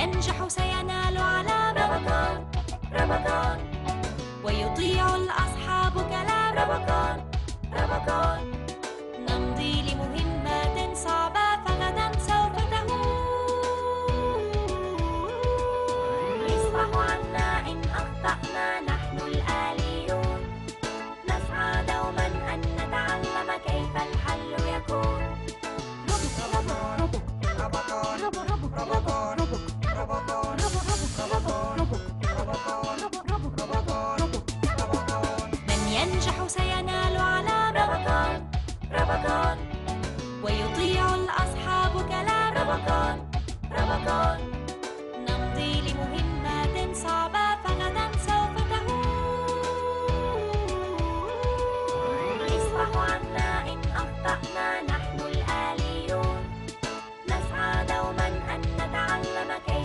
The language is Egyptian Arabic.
ينجح سينال علامة. رمضان رمضان، ويطيع الأصحاب كلامه. رمضان رمضان، نمضي لمهمات صعبة.